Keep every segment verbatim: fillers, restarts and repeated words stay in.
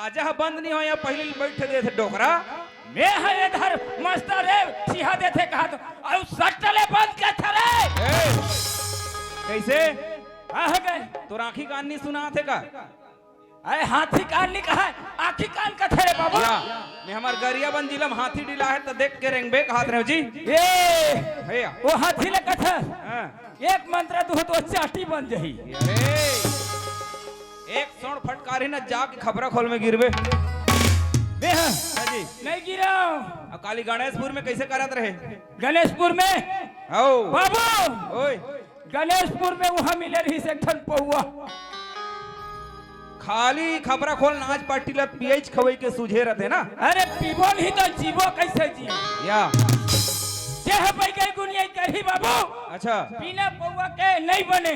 दरवाजा ह बंद नहीं हो या पहले ले बैठ देथे डोकरा। मैं ह एधर मस्तर रे, चिहा देथे कहा तो, अउ सट्ट ले बंद करथे रे। ए, कैसे? का हो गए? तोर आँखी कान नहीं सुनाथे का? अरे हाथी कान नहीं कहा, आँखी कान कथे रे बाबू। या, मैं हमर गरियाबंद जिला में हाथी डिला है तो देख के रेंगबे कहत रहे जी। ए, हे या। वो हाथी ले कथे। हाँ। एक मंत्र तू तो चाटी बन जही। अरे, एक सोंड़ फटकारी न जाके खपरा खोल में गिरबे। बे हाँ। हाँ जी। नहीं गिराव। अब काली गणेशपुर में कैसे करत रहे? गणेशपुर में? आओ। बाबू। ओए। गणेशपुर में वहाँ मिले रही से एक ठन पौवा। खाली खपरा खोल नाच पार्टी ला पियच खवई के सूझे रहते ना। अरे पीबो नहीं तो जीबो कैसे जी? या। जे ह बैगई गुनिया करही बाबू। अच्छा। बिना पौवा के नहीं बने।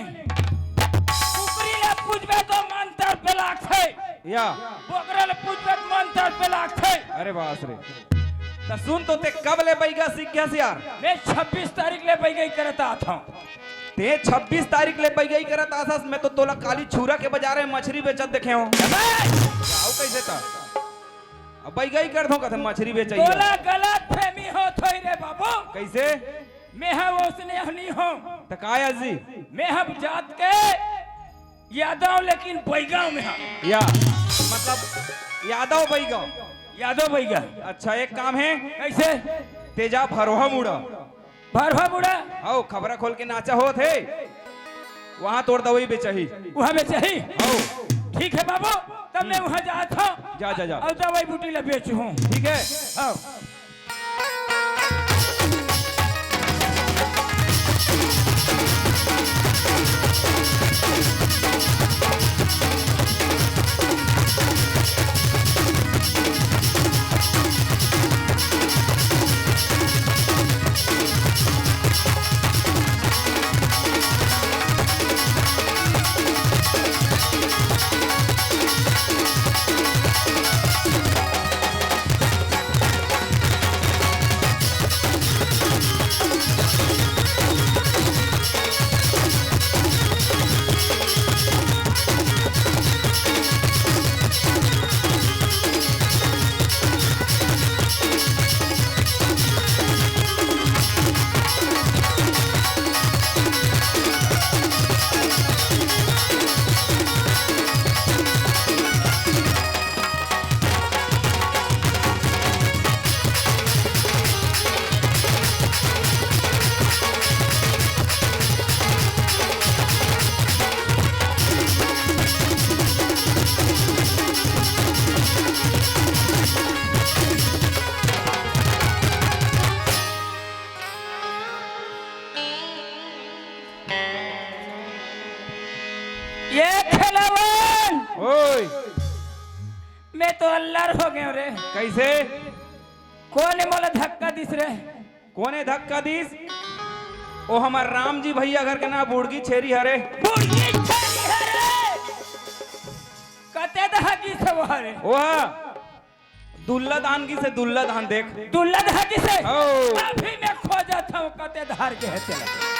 कुकरी ला पूजबे तो मंतर पे लागथे। या। बोकरा ला पूजबे तो मंतर पे लागथे। अरे बास रे। त सुन तो ते कब ले बैगा सीख गया यार? मैं छब्बीस तारीख ले बैगई करत आत हूँ। ते छब्बीस तारीख ले बैगई करत आसस, मैं तो तोला काली छुरा के बाजार में मछरी बेचत देखे हूँ। अबे! आओ कैसे त? अब बैगई करत हूँ कथे मछरी बेचई। तोला गलत फहमी होत होई रे बाबू। कैसे? मैं ह ओसने हनी हूँ। त का आजी? मैं ह जात के यादव लेकिन बैगा में ह। या, मतलब यादव बैगा। यादव बैगा। अच्छा एक काम है। कैसे? तेजा भरोहा मुड़ा। भरवा बूढ़ा। आओ, खपरा खोल के नाचा होत हे, वहाँ तोर दवाई बेचही। वहाँ बेचही? आओ। ठीक है बाबू, तब मैं वहाँ जात हूँ। जा, जा, जा। अउ दवाई बूटी ला बेचहूँ। ठीक है। आओ। ये खेलावन! ओए! मैं तो अल्लर हो गयो रे। कैसे? कोने मोला धक्का दिस रे? कोने धक्का दिस? ओ हमर राम जी भैया घर के ना बुड़गी छेरी हरे। बुड़गी छेरी हरे। कते दहा गिस हे वो हरे? ओहा। दुल्ला दान गिस हे, दुल्ला दान देख। दुल्ला दहा गिस हे? ओ। अभी मैं खोजत हूँ, कते धार के हे तेला।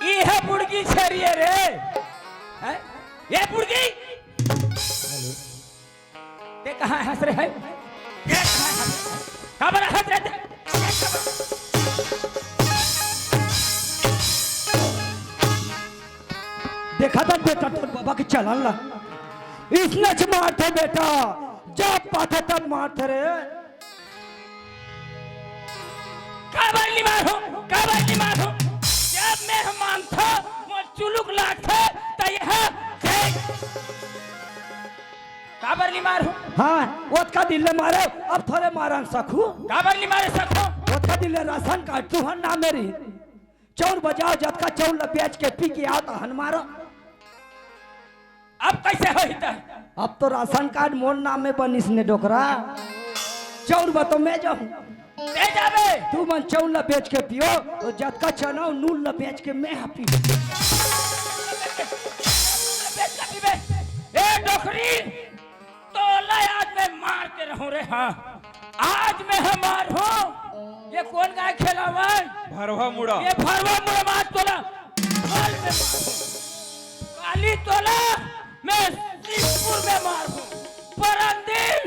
इहे बुड़गी छेरी हे रे। हैं? ये बुड़गी? ते कहाँ हँस रहे हैं? ते कहाँ हँस रहे हैं? काबर हँस रहे थे? देखा था बेटा तोर बाबा के चलन ला। इसने च मारथे बेटा, जब पाथे तब मारथे रे। काबर नी मारहूँ, काबर नी मारहूँ? जब मैं ह मानथों, मोर चुलुक लागथे, त ये ह फेंक। काबर नी मारहूँ? हाँ, ओतका दिन ले मारे, अब थोरे मारन सकहूँ। काबर नी मारे सकहूँ? ओतका दिन ले राशन कार्ड तुँहर नामे रही। चौर बजाओ, जतका चौर ल बेच के पी के आओ, तहन मारो। अब कैसे होही त? अब तो राशन कार्ड मोर नाम में बनिस ने डोकरा। चौर ब तो मैं जाहूँ। ले जाबे। तुमन चौर ल बेच के पियो, अउ जतका चना अउ नून ल बेच के मैं ह पी। आज मैं ह मारहूं। ये कोन गाय खेलावय? भरवा मुड़ा। ये भरवा मुड़ा, आज तोला फल में मारहूं। काली तोला मैं शिवपुर में मारहूं। परन दिन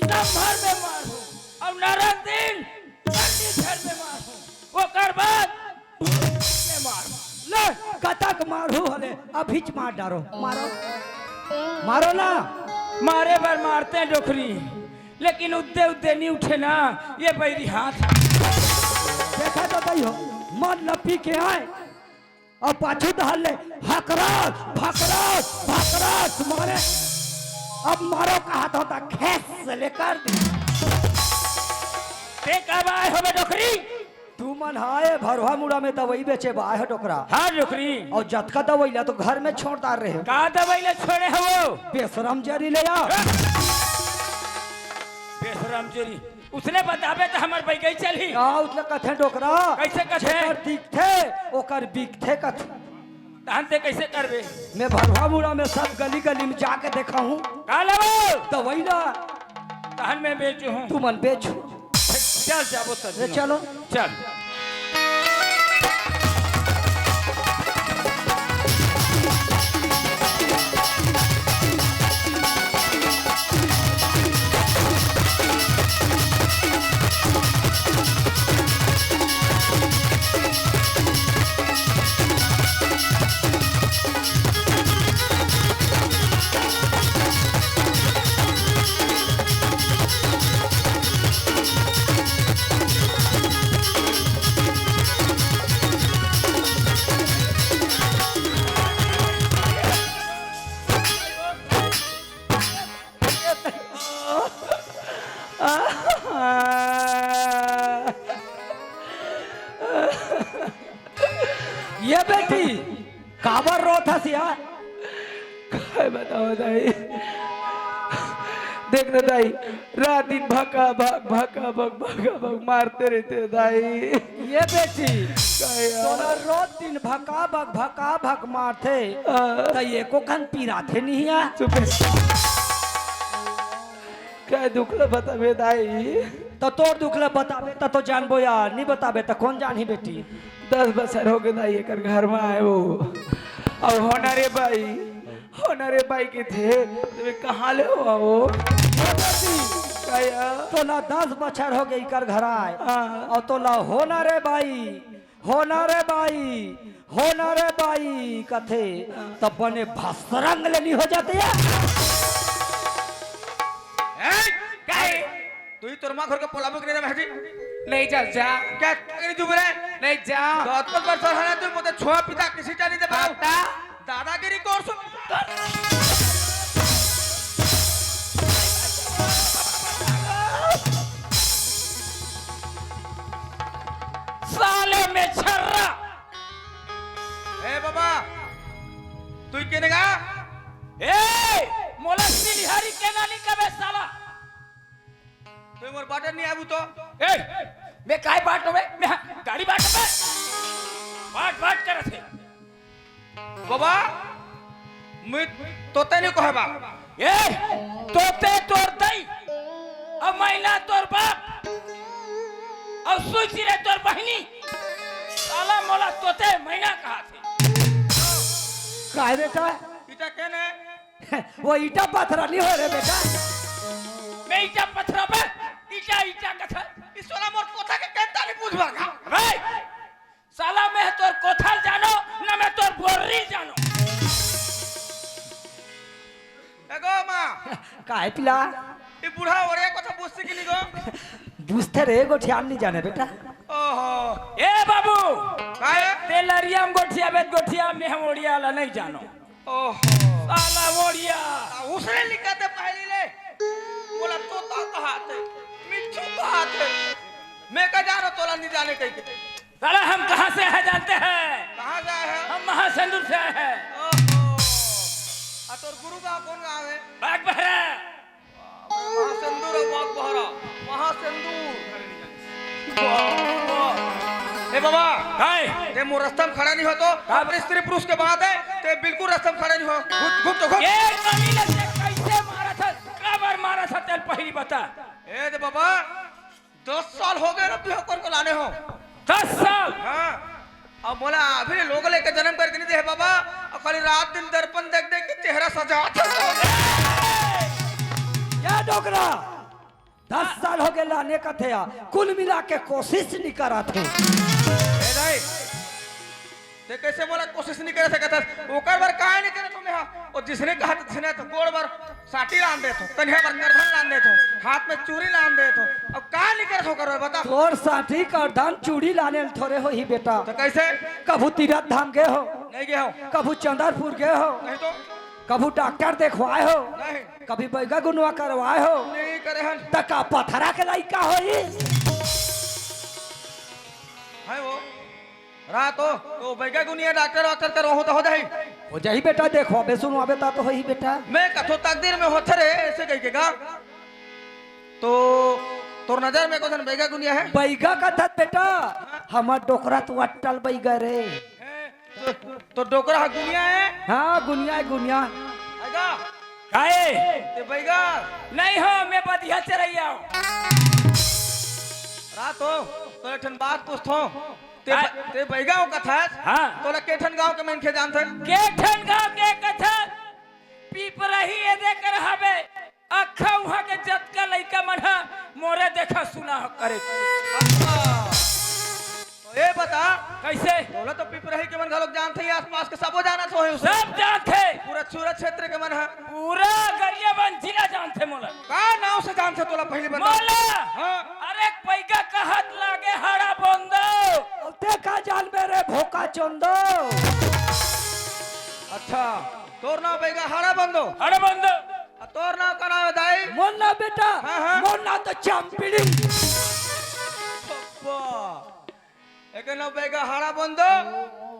संभर में मारहूं। अउ नरन दिन चंडीगढ़ में मारहूं। ओकर बाद ले मार। ले, कतक मारहू हले, अभीच मार डारो। मारो। मारो ना। मारे बर मारते डोकरी, लेकिन उद्दे उद्दे नहीं उठे ना, ये बैरी हाथ। देखा तो दई हो, मन लपी के आए, अउ पाछू डहर ले हकरास, भकरास, भकरास मारे। अब मारो कहा तो होता, खेस से लेकर दी। ते कब आए हो बे डोकरी? तुमन हाय भरवा मुड़ा में दवई बेचे बर आए हो डोकरा। हाँ डोकरी। अउ जतका दवई ला तो घर में छोड़ डार रहे हो। का दवई ला छोड़े हो? बेसरम जरी ले आ। बेसरम जरी। उसने बताबे त हमर बैगई चलही। का उतला कथे डोकरा? कैसे कथे? जेकर दिखथे, ओकर बिकथे कथे। तहन ते कैसे करबे? मैं भरवा मुड़ा में सब गली गली में जाके देखा हूँ। का लेबो? दवई ला। तहन मैं बेचहूँ। तुमन बेचो। चल जाबो त ले चलो। चल। ये बेटी, काबर रोत हस यार? काय बताओ दाई, देख ना दाई, रात दिन भका भक, भका भक, भका भक मारते रहते दाई। ये बेटी, काय यार? तोला रोज दिन भका भक, भका भक मारथे, हाँ। त एको कन पिराथे नहीं यार? चुप है। काय दुख ल बताबे दाई? त तोर दुख ल बताबे त तो जानबो यार, नहीं बताबे त कौन जानही बेटी? दस बछर हो गे दाई एकर घर में आए वो। अउ होना रे बाई, होना रे बाई कथे, तबे कहाँ ले हो आओ? ये बेटी, काय यार? तोला दस बछर हो गे एकर घर आए। हाँ। अउ तोला होना रे बाई, होना रे बाई, होना रे बाई कथे, त बने भसरंग ले नहीं हो जाते यार। ए, काय? तू ही तोर माँ घर के पोलाबो के नहीं दे भाजी। नहीं जा, जा। क्या, क्या करी तू बोले? नहीं जा। दस बछर हो गे तू मोते छुआ पिता किसी टा नहीं दे पाओ। आता। दादागिरी कोर सो। साले में छर्रा। ए बाबा, तू ही केने गा? ए, मोला सिलिहारी केना नहीं कबे साला। तू मोर बाटे नहीं आबू तो? ए, मैं काय बाटो बे? मैं गाड़ी बाटो बे? बाट बाट करत हे। बाबा, मैं तोते नहीं कहे बा। ए, तोते तोर दई, अउ मैना तोर बाप, अउ सुई चिरे तोर बहिनी। साला मोला तोते मैना कहा थे। काय बेटा? इटा केने? वो ईटा पथरा नहीं हो रे बेटा। मैं ईटा पथरा बे, ईटा, ईटा कथा। इस वाला मोर कोठा के केंता नहीं बुझबा का? अबे, साला मैं तोर कोठा ल जानो, ना मैं तोर बोर्री ल जानो। एगो माँ। काय पिला? ई बूढ़ा ओरे कोठा बुझती कि नहीं गो? बुझते रे, गोठियान नहीं जाने बेटा। ओहो। ए बाबू। काय? ते लरिया में गोठिया बेत गोठिया में हम ओड़िया ला नहीं जानो। ओहो। साला ओड़िया। आ, उसने लिखा थे पहली ले। बोला तोता कहा थे, मिट्ठू कहा थे। मैं का जानो तोला नहीं जाने कहीं के। साला हम कहाँ से आए जानते हैं? कहाँ से आए हैं? हम महासेंदूर से आए हैं। ओहो। आ तोर गुरु गाँव कौन गाँव है? बाग बहरा। महासेंदूर है, बाग बहरा। महासेंदूर। वाह, वाह। ए बाबा, काय? ते मोर रस्ता में खड़ा नहीं हो तो, का? अपने स्त्री पुरुष के बात है, ते बिल्कुल रस्ता में खड़ा नहीं हो। घुट, घुट तो घुट। ये कमी लगे कैसे मारा था, काबर मारा था तेल पहले। मिली, बता। ए दे बाबा, दस साल हो गए ना बिहाव करके लाने हो। दस साल? हाँ। अब मोला अभी लोग लेके जन्म करके नहीं दे हे बाबा, और खाली रात दिन दर्पण देख देख के चेहरा सजा। ए डोकरा, दस साल हो गए लाने का थे, कुल मिला के कोशिश नहीं करत हे। ए नहीं, ते कैसे मोला कोशिश नहीं कर सकत हस? ओकर बर काहे नहीं करे तो मैं हा? और जिसने कहा तो जिसने तो गोड़ बर साटी लान देथो, कन्हे बर करधन लान देथो, हाथ में चूड़ी लान देथो। अब का नहीं करे ओकर बर बता? तोर साटी करधन चूड़ी लाने ल थोरे होही बेटा। तो कैसे? कभू तीरथ धाम गए हो? नहीं गए हो। कभू चंदरपुर गए हो? नहीं तो। कभू डॉक्टर देखवाए हो? नहीं। कभी बैगा गुनवा करवाए हो? नहीं करे हन। त का पथरा के लइका होही? है वो। रहा तो, तो बैगा गुनिया डॉक्टर वाक्टर करवाहूं तो हो जाही? हो जाही बेटा, देखवाबे सुनवाबे ता तो होही बेटा। मैं कथो तकदीर में होथे रे, ऐसे कह के गा। तो तोर नजर में कौन बैगा गुनिया है? बैगा कथस बेटा, हमर डोकरा तो अट्टल बैगा रे। हैं? तो, तो डोकरा हा गुनिया है? हाँ, गुनिया है, गुनिया। आएगा? काहे? ते बैगा? नहीं हो, मैं बधिया चरैया हूँ। रहा तो, तो एक ठन बात पूछथो। ते, आ- ते बैगा हो कथस? हाँ। तोला के ठन गांव के मनखे जानथे? के ठन गांव के कथस? पिपरही ए दे कर हवे। अक्खा उहाँ के जतका लइका मन ह मोरे देखा सुना ह करे। अच्छा। तो ये बता, कैसे? तोला तो पिपरही के मन घलोक जानथे, आसपास के सबो जानत होही उसे। सब जानथे। पूरा सूरत क्षेत्र के मन ह। पूरा गरियाबंद जिला जानथे मोला। का नाव से जानथे तोला पहली बता? मोला? हाँ। अरे पैगा कहत लागे हड़ा बंदो। अब ते का जानबे रे भोका चोंदो। अच्छा, तोर नाव पैगा हड़ा बंदो? हड़ा बंदो। आ तोर नाव का नाव है दाई? मोर नाव बेटा, हाँ, हाँ। मोर नाव तो चांपड़ी। अब्बा, एक नाव बैगा हाड़ा बंदो,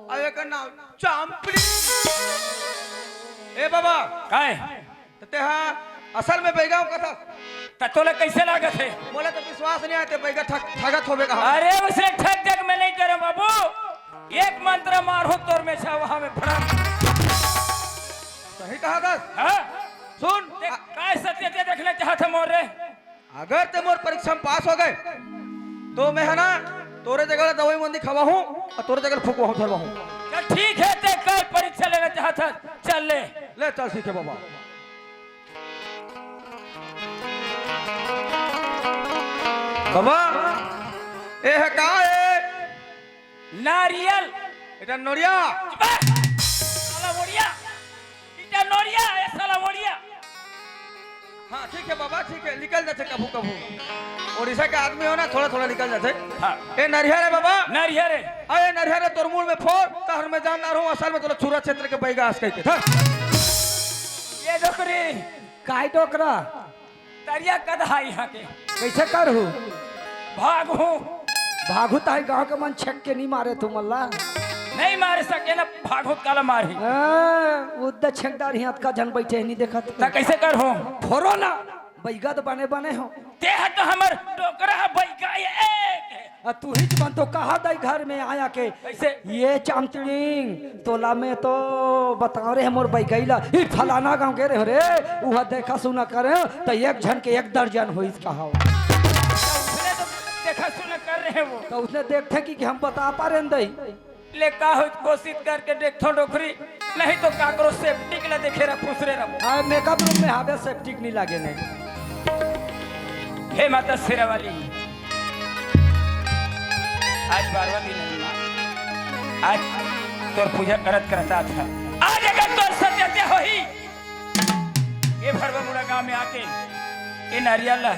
और एक नाव चांपड़ी। ए बाबा, काय? त ते हा असल में बैगा हो कथा? त तोला कैसे लागत है? मोला तो विश्वास नहीं आते, बैगा ठग, ठगत होबे कहा। अरे उसे ठग जग में नहीं करे बाबू, एक मंत्र मारो तोर में छा वहां में भड़क। सही कहा दस। हाँ? सुन। ते आ- काय सत्य ते देखना चाहत है मोर रे? अगर ते मोर परीक्षा में पास हो गए, तो मैं है ना, तोरे जगह दवाई मंदी खवाहूँ और तोरे जगह फुकवाहूँ, झरवाहूँ। चल ठीक है, ते काय परीक्षा लेना चाहत है, चल ले। ले चल, ठीक है बाबा। बाबा, ए है का है? नारियल। एटा नोरिया। अबे, साला मोरिया। एटा नोरिया, ए साला मोरिया। हाँ, ठीक है बाबा, ठीक है, निकल जाते कभू कभू। उड़ीसा के आदमी हो ना, थोड़ा थोड़ा निकल जाते। हाँ। ए नरिया रे बाबा। नरिया रे। अरे नरिया रे, तोर मुंह में फोड़, तहर में जान ना रहूं, असल में तोला छुरा क्षेत्र के बैगा आस कह के। हाँ। ये डोकरी। काय डोकरा? तरिया कदहा इहाँ के। कैसे करहू? भागहू। भागहू ताही गाँव के मन छेक के नहीं मारे तू मल्ला। नहीं मारे सके ना, भागहू त काला मारही। हाँ, उद्दा छेकदार ही अतका झन बैठे नहीं देखत। त कैसे करहू? फोरो ना, बैगा त बने बने हो। ते ह तो हमर डोकरा ह बैगा एक है। आ तू ही मन तो कहा दई घर में आया के। कैसे? ये चामचिड़िंग, तोला मैं तो बताओ रे, मोर बैगैला, ई फलाना गांव के रे हो रे, उहा देखा सुना करे, त एक झन के एक दर्जन होइस कहाओ। उसने तो देखा सुना कर रहे हैं वो। त उसने देखथे कि, कि हम बता पा रहे हैं दई। ले का हो, कोशिश करके देखथो डोकरी, नहीं तो काकरो सेप्टिक ला देखे रह खुसरे रहो। हाँ, मेकअप रूम में हावे सेप्टिक नहीं लागे ने। हे माता शेरा वाली, आज बारवा दिन है माँ, आज तोर पूजा करत करत आत हा। आज अगर तोर सत्य होही, ए भरवा मुड़ा गांव में आके ए नारियल ला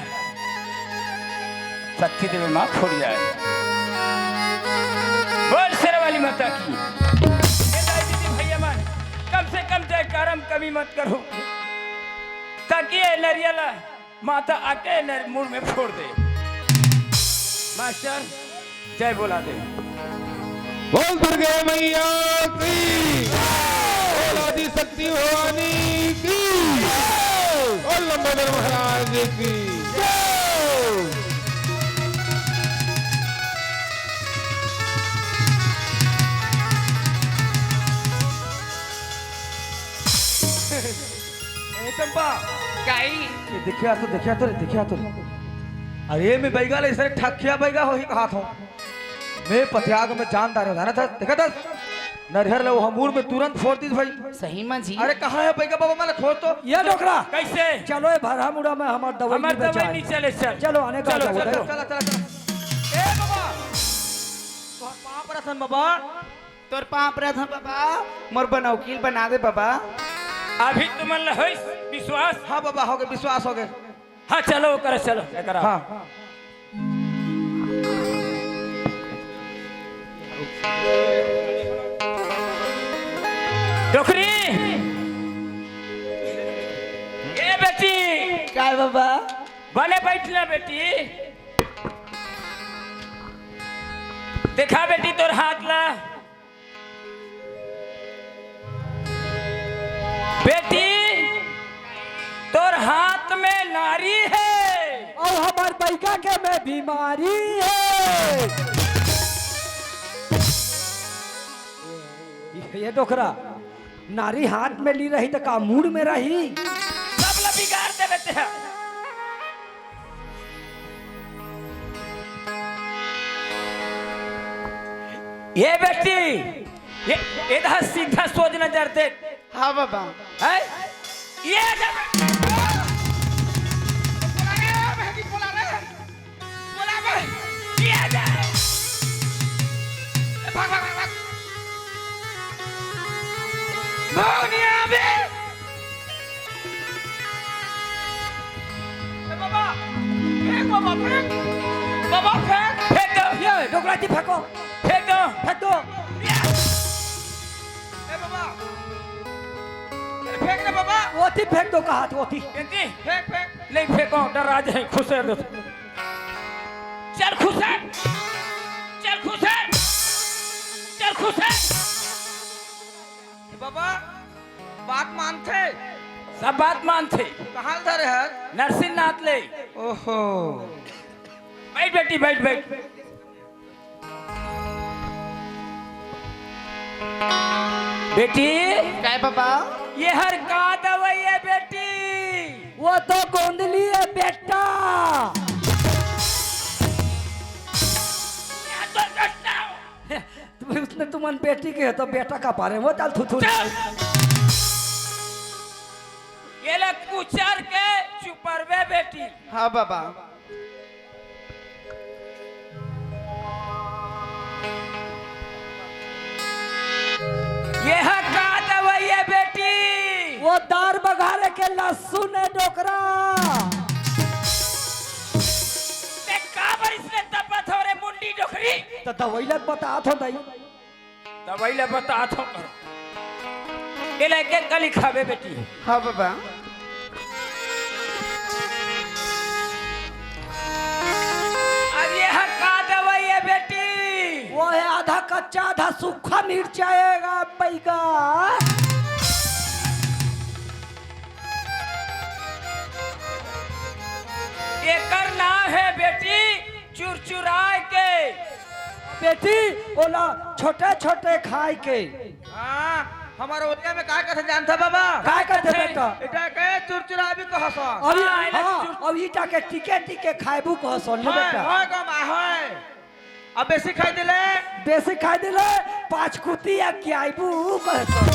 शक्ति देवे माँ फोड़ जाए। बोल शेरा वाली माता की। ए दाई दीदी भैया मन, कम से कम जयकारा में कमी मत करो, ताकि ए नारियल ला माता आके नर-, मुड़ में फोड़ दे। मास्टर, जय बोला दे। बोल दुर्गे मैया की, बोल आदि शक्ति भवानी की, बोल लंबोदर महाराज की जय। ए चंपा, काई? ये देखिया तो, देखिया तो रे, देखिया तो रे। अरे मैं बैगा ले सर ठकिया बैगा होही कहा था। मैं पतियाग में जान डारे जाना था, देखा था? नरिहर ले वो हमूर में तुरंत फोड़ दी भाई। सही में जी। अरे कहाँ है बैगा बाबा, मैंने खोज तो। ये डोकरा। कैसे? चलो ये भरा मुड़ा में हमार दवाई हमर नहीं दवाई बचाए। नहीं चले सर। चलो आने का चलो, चलो, चलो। चलो, चलो, चलो। ए बाबा, तो पाँव परथन बाबा। तोर पाँव परथन बाबा, मोर बनौकील बना दे बाबा। अभी तुमन ल होइस विश्वास? हाँ बाबा, हो गए, विश्वास हो गए। हाँ, चलो, ओकर चलो, एकरा। हाँ। डोकरी, ए बेटी। काय बाबा? बने बैठ ना बेटी। देखा बेटी तोर हाथ ला। बेटी, तोर हाथ में नारी है। अउ हमर बैगा के में बीमारी है। ये डोकरा, नारी हाथ में ली रही त का मूड़ में रही? सब ला बिगाड़ देबे ते ह। ये बेटी, ये इधर सीधा सोच नजर दे। हाँ बाबा। है? ये जब बोला रे, बहनी बोला रे। बोला बे। ये जा। ए, भाग, भाग, भाग, भाग। भाग नहीं आ बे। ए बाबा, फेंक बाबा, फेंक। बाबा, फेंक। फेंक दो। ये डोकरा जी फेंको। फेंक दो। फेंक दो। ये। ए बाबा। अरे फेंक दे बाबा। ओती फेंक दो कहा तू, ओती। बेटी। फेंक, फेंक। नहीं फेंको, डर आ जाए, खुश है तो। चल खुश है। चल खुश है। चल खुश है। ए बाबा। बात मानथे? सब बात मानथे। कहाँ ले धरे हस? नरसिंहनाथ ले। ओहो। बैठ बेटी, बैठ, बैठ। बेटी। काय बाबा? ये हर का दवाई है बेटी? वो तो गोंदली है बेटा। ये तो सस्ता हो। तुम, उसने तुमन बेटी के तो बेटा का पारे वो चल थुथुर। चल। ये ले कुचर के चुपरबे बेटी। हाँ बाबा। ये हा का दवाई है बेटी? वो दार बघारे के लहसुन है डोकरा। ते का बर इसने तपत हो रे मुंडी डोकरी? तो दवाई लग बता थो दाई। दवाई ला बतात हो। एला एक एक कली खाबे बेटी। हाँ बाबा। अब ये हा का दवाई है बेटी? वो है आधा कच्चा आधा सूखा मिर्चा है गा बैगा। एकर नाम है बेटी चुरचुराए के। बेटी, ओला छोटे-छोटे खाए के। हाँ, हमर ओरिया में काय कथे जानथा बाबा? काय कथे बेटा? एटा के चुरचुराबी कहसन। अभी, हाँ, एला हाँ, चुर- अभी एटा के टीके-टीके खाएबू कहसन, हाँ, बेटा। हाँ, गमा, हाँ। अब बेसी खाई दिले? बेसी खाई दिले, पाँच कुतिया खियाइबू कहसन।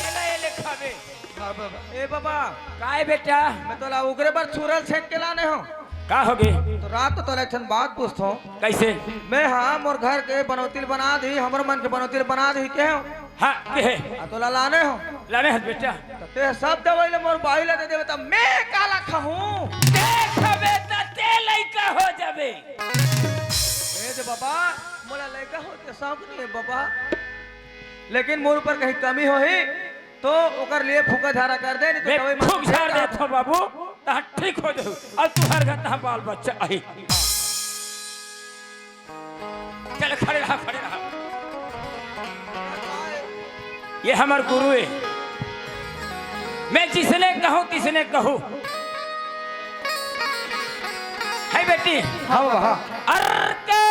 एला, एले खाबे। हाँ बाबा। ए बाबा। काय बेटा? मैं तोला उगरे बर छुरल छेक के लाने हूँ। का होगे? तो रात को तोला एक ठन बात पूछत हूँ। कैसे? मैं हाँ मोर घर के बनौतिल बना दी, हमर मन के बनौतिल बना दी के हूँ। हाँ, के है? आ तोला लाने हूँ। लाने हस बेटा। तो ते सब दवाई ले मोर बाई ला दे देबे, त मैं काला खाहूँ? ते खाबे त ते लइका हो जाबे। ए दे बाबा, मोला लइका हो के शौक नहीं है बाबा। लेकिन मोर ऊपर कहीं कमी होही, तो ओकर लिए फूका झारा कर दे, नहीं तो मैं दवाई मत फूक दे झार का। देत हूँ बाबू, तहाँ ठीक हो जाहू। और तुहर घर तहाँ बाल बच्चा आही। चल खड़े रहा, खड़े रहा। ये हमर गुरु है, मैं जिसने कहूँ तिसने कहूँ। है बेटी? हाँ बाबा, हाँ। अर के।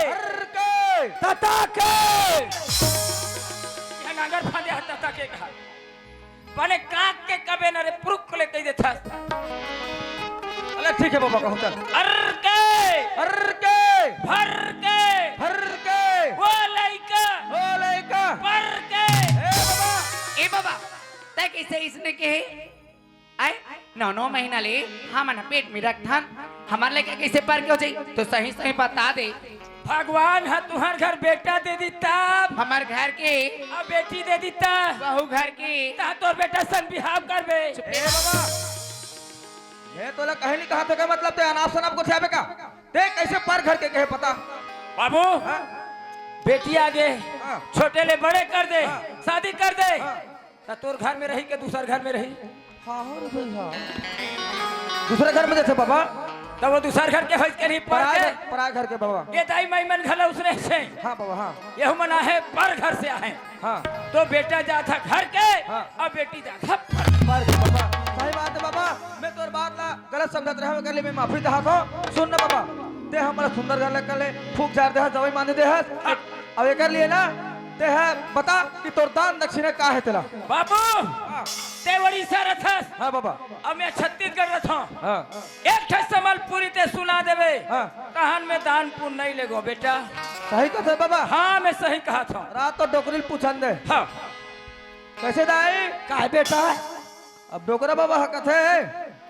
अर के। तता के। ये नांगर फांदे हाथ तता के कहा। बने कांक के कबे न रे, पुरुख ले कहि देथस। अरे ठीक हे बाबा, कहूं चल। अर के, अर के, भर के, भर के, ओ लइका, ओ लइका, पर के। ए बाबा। ए बाबा, तैं कइसे अइसने कहे? आय, नौ नौ महीना ले हमन पेट में रखथन, हमर लइका कइसे पर के हो जाही? तो सही सही बता दे। भगवान ह तुंहर घर बेटा दे दिस तब। हमर घर के। अउ बेटी दे दिस तब। बहू घर के। तहां तोर बेटा सन बिहाव करबे। ए बाबा, मैं तोला कहीं नहीं कहा था का, मतलब तैं अनाप शनाप गोठियाबे का? तैं कइसे पर घर के कहे पता? बाबू, हाँ? बेटी आगे, हाँ। छोटे ले बड़े कर दे, हाँ। शादी कर दे। हाँ। त तोर घर में रही के दूसर घर में रही? हाँ, हो रे भइया। दूसरे घर में जइसे बाबा? त ओ दूसर घर के होइस के नहीं पर पराय के? घर, पराय घर के बाबा। ए दाई माई मन घला उसने से। हाँ बाबा, हाँ। एहू मन आहे पर घर से आहे। हाँ। तो बेटा जाथे घर के, हाँ। अउ बेटी जाथे पर। पर घर बाबा। सही बात हे बाबा, मैं तोर बात ला गलत समझत रहेंव, ओकर लिए मैं माफी चाहत हंव। सुन ना बाबा, तैं हमला सुंदर घर लइका ले फूंक झार देहस, दवाई मांज देहस। अउ एकर लिए ना, तैं ह बता कि तोर दान दक्षिणा का हे तेला। बाबू, हाँ। तैं उड़ीसा रथस। हाँ बाबा। अउ मैं छत्तीसगढ़ रथंव। हाँ। एक ठे संबलपुरी तैं सुना देबे। हाँ। तहां मैं दान पुन नहीं लेगों बेटा। सही कथस बाबा। हाँ, मैं सही कहत हंव। रात तो डोकरी ल पूछन दे। हाँ। कइसे दाई? काय बेटा? अब डोकरा बाबा ह कथे,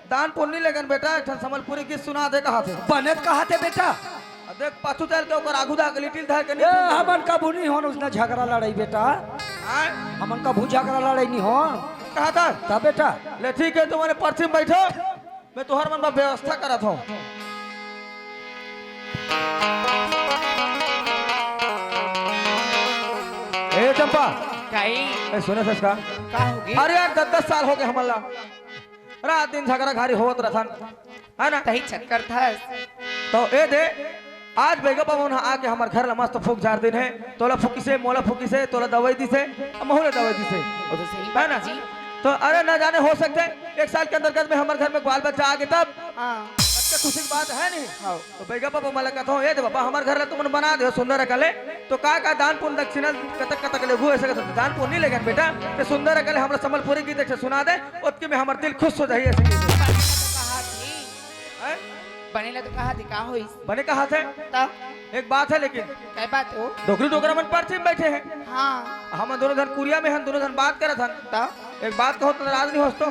दान पुन नहीं लेगन बेटा, एक ठन संबलपुरी गीत सुना दे कहाथे। बने त कहाथे बेटा। अब देख, पाछू चल के ओकर आगू दा के लिटिल धर के ए, नहीं सुनबे। हमन कभू नहीं होन उसने झगरा लड़ई बेटा। आय? हमन कभू झगरा लड़ई नहीं होन। कहाथा? त बेटा। ले ठीक हे, तुमन परछी म बइठो, मैं तुंहर मन बर व्यवस्था करत हंव। ए चंपा। काई? ए, सुनथस का? का होगे? अरे यार, दस दस साल होगे हमन ला। रात दिन झगरा घारी होवत रथन, हे ना? तहीं चक्कर थस। त ए दे, आज बइगा बाबा मन ह आके हमर घर ला मस्त फूंक झार दिन हे। तोला फूंकिसे, मोला फूंकिसे, तोला दवाई दिसे, अउ महू ला दवाई दिसे। ओ तो सही हे ना? बात जी। त अरे न जाने हो सकथे, एक साल के अंतर्गत में हमर घर में ग्वाल बच्चा आगे तब। हाँ। सबके खुशी के बात हे नहीं? हाँ। त बइगा बाबा मन ला कथंव, ए दे बाबा, हमर घर ला तुमन बना देहव सुंदर अकन ले, त का का दान पुन दक्षिणा कतक कतक लेहू, अइसे कथंव, दान पुन नहीं लेगन बेटा, तैं सुंदर अकन ले हमला संबलपुरी गीत एक ठे सुना दे, ओतकी में हमर दिल खुश हो जाही, अइसे कहिथे। कहाथे। हैं? बने ला तो कहाथे, का होइस? बने कहाथे? त? एक बात हे लेकिन। काय बात हो? डोकरी डोकरा मन परछी म बइठे हे। हाँ। हमन दूनों झन कुरिया में हन, दूनों झन बात करत हन। त? एक बात कहंव त नाराज नहीं होस तो?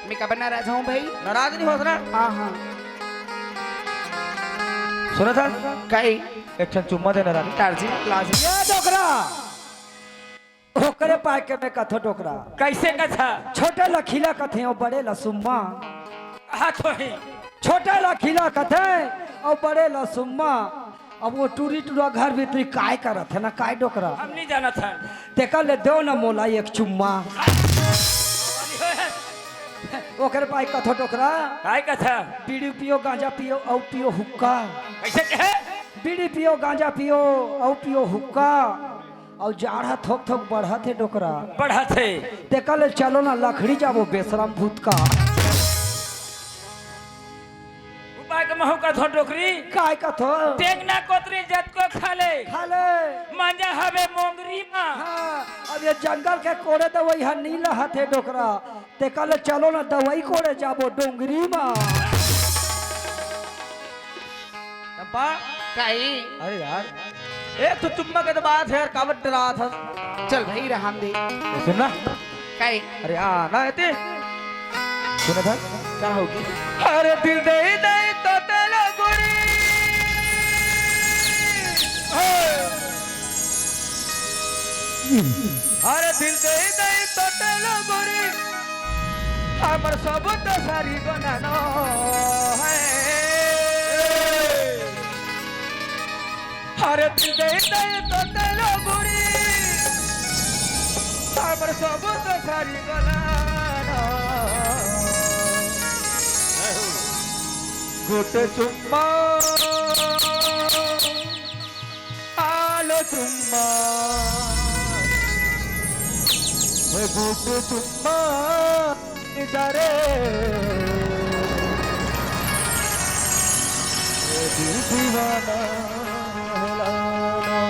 मैं काबर नाराज हंव भई? नाराज नहीं होस ना? हाँ, हाँ। सुनथस? काई? एक ठन चुम्मा दे ना रानी। दार्जिलिंग प्लाजा। ए डोकरा! ओकरे पाय के मैं कथंव डोकरा। कइसे कथा? छोटे ला खिला कथे अउ बड़े ला सुम्मा। हाँ तो ही। छोटे ला खिला कथे अउ बड़े ला सुम्मा। अब ओ टूरी टूरा घर भीतरी काय करत हे ना, काय डोकरा? हम नहीं जानत हन। तेकर ले देव ना मोला एक चुम्मा। ओकरे पाय कथंव डोकरा। काय कथा? बीड़ी पियो, गांजा पियो, अउ पियो हुक्का। कइसे कहे? बीड़ी पियो, गांजा पियो, अउ पियो हुक्का। अउ जाड़ ह थोक थोक बढ़त हे डोकरा। बढ़त हे। तेकर ले चलो ना लकड़ी जाबो बेसरम भूतका। उपाय के महू कथंव डोकरी। काय कथंव? टेंगना कोतरी जतको खा ले। खा ले। मांजा हवे मोंगरी मा। हाँ, अब ए जंगल के कोड़े दवई ह नी लहत हे डोकरा। तेकर ले चलो ना दवई कोड़े जाबो डोंगरी मा। चंपा। काई? अरे यार, ए, तू चुम्मा के तो बात हे यार, काबर डराथस? चल भई, रहन दे। ए, सुन ना। काई? अरे, आ, ना एती। सुनथस? का होगे? अरे, दिल दे दे तो तेला गुरी। हे। अरे दिल दे दे तो तेला गुरी, हमर सब तो सारी गनानो हे। अरे दिल दे दे तो तेला गुरी, हमर सब तो सारी गनानो। गुट चुम्मा आलो चुम्मा, हे गुट चुम्मा, इधरे, हे दिल दीवाना हेलानो।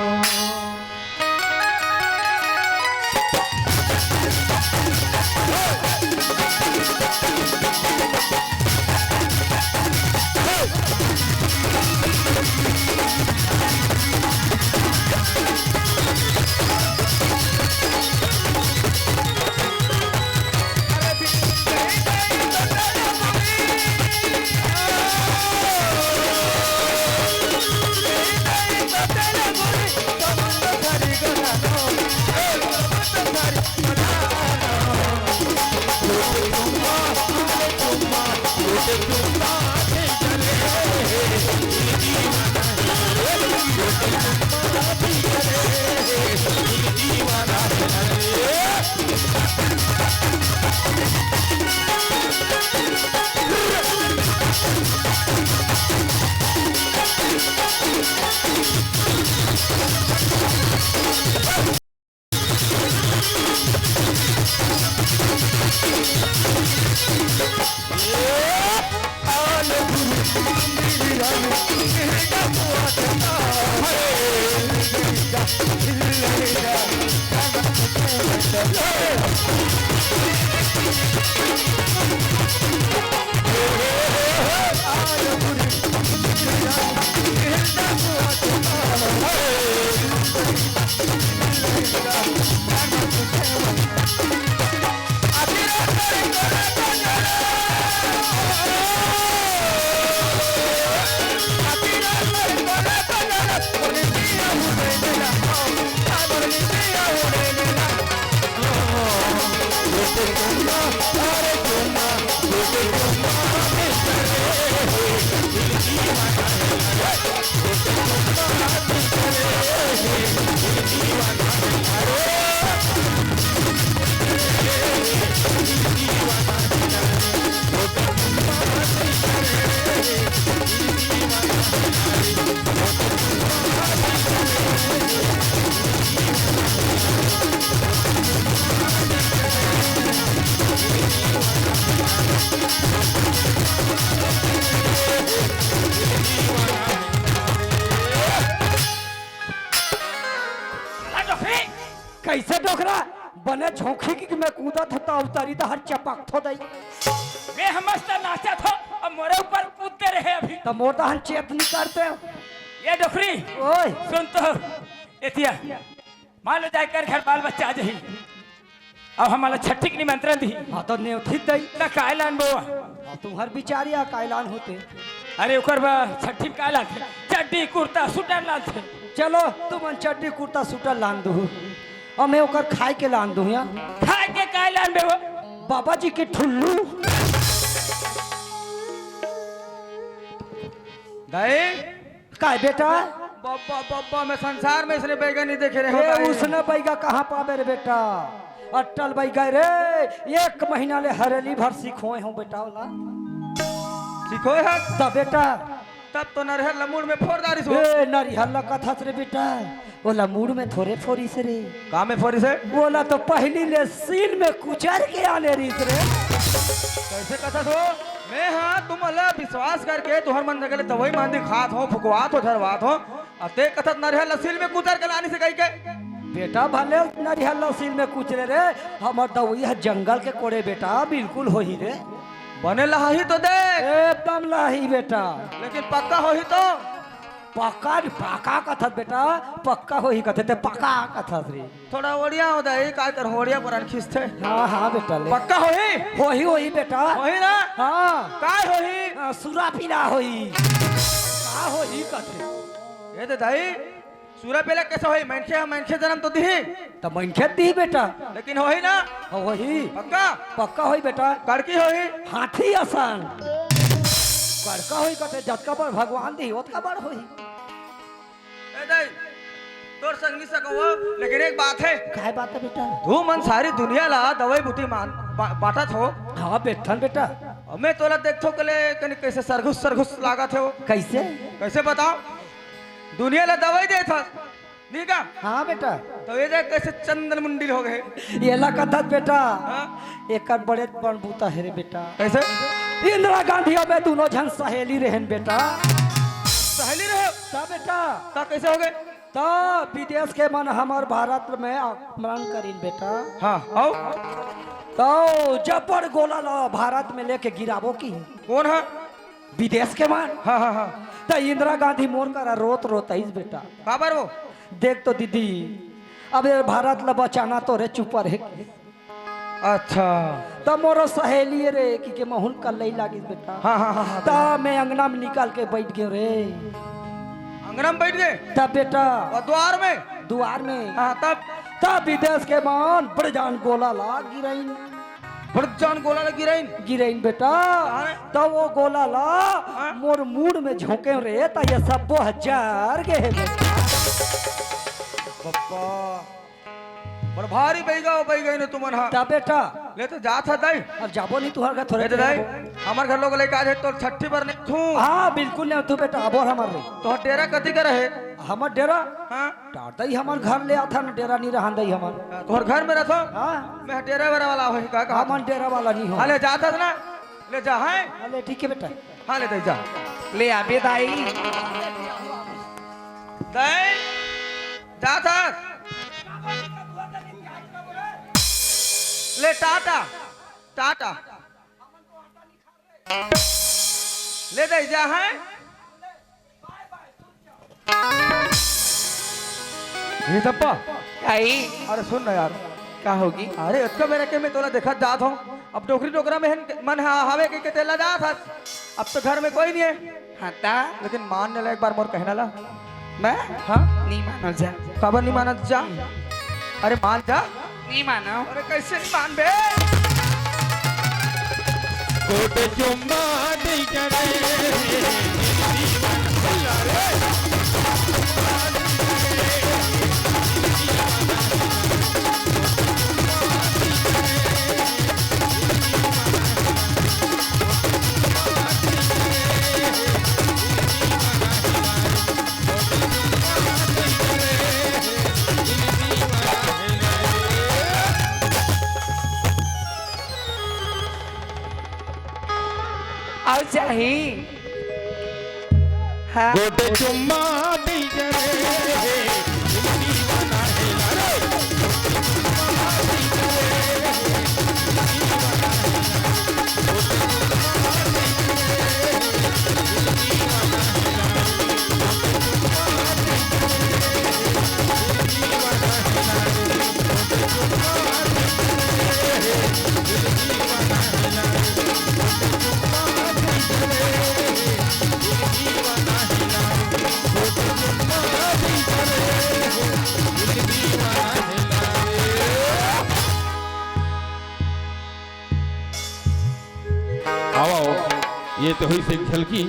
कैसे डोकरा? बने झोंकी कि मैं कूदत हँव त उतारी त हर चपक थो दई। मैं ह मस्त नाचत हँव, अब मोरे ऊपर कूदते रहे अभी। त मोर दहन चेत नइ करते। ये डोकरी, ओए। सुन तो, एतिया। मान लो जाय कर घर बाल बच्चा आ जाही। अब हमला छट्ठी के निमंत्रण दिही। हाँ, त नेवथित दई। त काय लानबो? हाँ, तुम्हर बिचारिया काय लानहू ते। अरे, ओकर बर छट्ठी में काय लानथे? चड्डी, कुर्ता, सूटर लानथे। चलो, तुमन चड्डी, कुर्ता, सूटर लान दुहू। अब मैं ओकर खाय के लान दुहू, हाँ। खाय के काय लानबे वो? बाबा जी के ठुल्लू। दाई, काय बेटा? बब्बा, बब्बा, मैं संसार में इसने बैगा नहीं देखे रहे हँव ए, भाई। उसने बैगा कहाँ पाबे रे बेटा? अट्टल बैगा रे, एक महीना ले हरेली भर सिखोय हँव बेटा ओला। सिखोय हस? त बेटा। तब तो नरिहर ल मूड़ में फोर डारिस हो। ए, नरिहर ल कथस रे बेटा, ओला मूड़ में थोरे फोरिस रे। का में फोरिस हे? ओला तो पहिली ले सील में कुचर के आने रिहिस रे। कैसे कथस हो? मैं हा तुमला विश्वास करके तुहर मन जगह ले दवाई मांदी खात हँव, फुकवात हँव, झरवात हँव, अउ ते कथस नरिहर ल सील में कुचर के लानिस हे कहि के। बेटा भले नरिहर ल सील में कुचरे रे, हमर दवाई ह जंगल के कोड़े बेटा, बिल्कुल होही रे। बने लहाही तो देख। एकदम लहाही बेटा। लेकिन पक्का होही तो? पक्का, पक्का कथस बेटा, पक्का होही कथे ते पक्का कथस रे। थोड़ा ओड़िया हो जाए, काय कर होड़िया पर खींचथे। हाँ, हाँ बेटा ले। पक्का होही? होही, होही बेटा। होही ना? हाँ। काय होही? हाँ, सूरा पीला होही। का होही कथे? ए दे दाई, सूरा पीला कैसे होही? मनखे ह मनखे जनम तो दिही। त मनखे दिही बेटा। लेकिन होही ना? हाँ, होही। पक्का? पक्का होही बेटा। कड़की होही? हाथी असन। कड़का होही कथे, जतका बड़ भगवान दिही, ओतका बड़ होही। ए दाई, तोर संग नइ सकव, लेकिन एक बात हे। काय बात हे बेटा? तुमन सारी दुनिया ला दवाई बूटी मान, बा-, बांटत हव। हाँ, बेठन बेटा। अउ मैं तोला देखथँव कले कनी कैसे सरघुस सरघुस लागत हे वो। कैसे? कैसे बताव? दुनिया ला दवाई देथस, नइ का? हाँ बेटा। त ये देख कैसे चंदन मुंडी हो गे। एला कथस बेटा। हाँ? एकर बड़े बड़ बूता हे रे बेटा। कैसे? इंदिरा गांधी अउ मैं दूनों झन सहेली रहेन बेटा। सहेली रहे? त बेटा। त कैसे हो गे? त विदेश के मन हमर भारत में आक्रमण करिन बेटा। हाँ, अउ? त जब बड़ गोला ला भारत में लेके गिराबो किहिन। कोन हा? विदेश के मन। हाँ, हाँ, हाँ। त इंदिरा गांधी मोर करा रोत रोत आइस बेटा। काबर वो? देख तो दीदी, अब ये भारत ला बचाना तोरे ऊपर हे। अच्छा। त मोरो सहेली रे कहि के महूँ ल कल्लई लागिस बेटा। हाँ, हाँ, हाँ, हाँ। त मैं अंगना में निकल के बइठ गेंव रे। अंगना में बइठ गे? तब बेटा। अउ दुवार में? दुवार में। हाँ, तब? तब विदेश के मन बड़े जान गोला ला गिराइन। फट जान गोला ल गिरइन। गिरइन बेटा। हाँ। त वो गोला ला हाँ। मोर मूड़ में झोंके रे, त ये सब्बो ह जर गे हे बेटा। बप्पा, बड़ भारी बइगा हो, बइगा ने तुमन हा। त बेटा। ले तो जात ह दाई। अब जाबो नहीं तुहर घर थोड़े ले तो दाई, देर। हमर घर लोग लेके आ जाए तो छट्ठी बर नहीं थू। हाँ, बिल्कुल नहीं तू बेटा, अब और हमर रे। तो डेरा कति कर हे? हमर डेरा? हाँ। टार दई हमर घर ले आथा न, डेरा नहीं रहन दई हमर। तोहर घर में रथो? हाँ। मैं डेरा बेरा वाला होही का, का? हमन डेरा वाला नहीं हो। हाँ, ले जात हस ना? ले जा, हैं? हाँ, ले ठीक है बेटा। हाँ, ले दे जा। ले आबे दाई। दाई, जात हस? ले टाटा, टाटा। ले दे जा, हैं? ये सप्पा। आई। अरे सुन ना यार। का होगी? अरे इतना बेरा के मैं तोला देखत जात हूँ। अब डोकरी डोकरा में हन-, मन हा-, हावे के, के तेला जात हस। अब तो घर में कोई नहीं है। हाँ ता। लेकिन मान ले एक बार मोर कहना ला। मैं? हाँ? नहीं मानो जा। काबर नहीं मानत जा? अरे मान जा। नहीं मानो। अरे कैसे नहीं मानबे? गोटे चुम्मा दे करे। अउ चाही। हाँ। गोटे चुम्मा दे करे। आओ, आओ। ये तो हुई से झलकी।